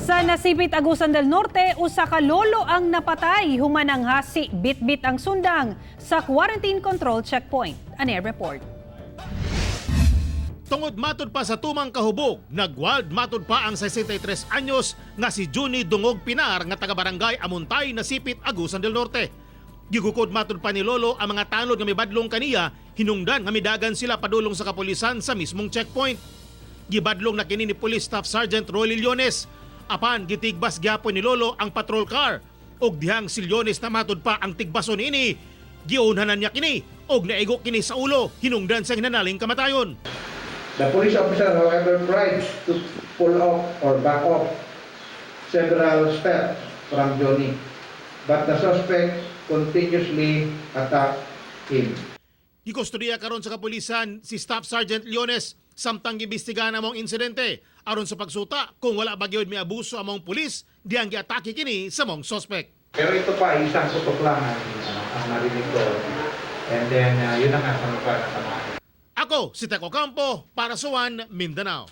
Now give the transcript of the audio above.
Sa Nasipit, Agusan del Norte, usa ka lolo ang napatay human ang hasi bitbit ang sundang sa quarantine control checkpoint. Ani report. Tungod matud pa sa tumang kahubog, nagwild matud pa ang 63 anyos nga si Juni Dungog Pinar nga taga barangay Amuntay, Nasipit, Agusan del Norte. Gigukod matud pa ni Lolo ang mga tanod nga mibadlong kaniya, hinungdan nga midagan sila padulong sa kapulisan sa mismong checkpoint. Gibadlong na kini ni Police Staff Sergeant Rolly Leones. Apan gitigbas gyapon ni Lolo ang patrol car ug dihang si Leones na matud pa ang tigbason ini. Giunhanan niya kini og naigo kini sa ulo hinungdan sa hinanaling kamatayon. The police officer, however, tried to pull off or back off several steps from Johnny, but the suspect continuously attacked him. Gikustodiya karon sa kapulisan si Staff Sergeant Leones samtang giimbestigahan ang insidente aron sa pagsuta kung wala ba gyud may abuso among pulis diyang giatake kini sa mong suspect. Pero ito pa, isang putok lang ang, ano, ang narinig ko. And then, yun na nga sa mukha na tamaan. Ako si Teco Campo para sa One Mindanao.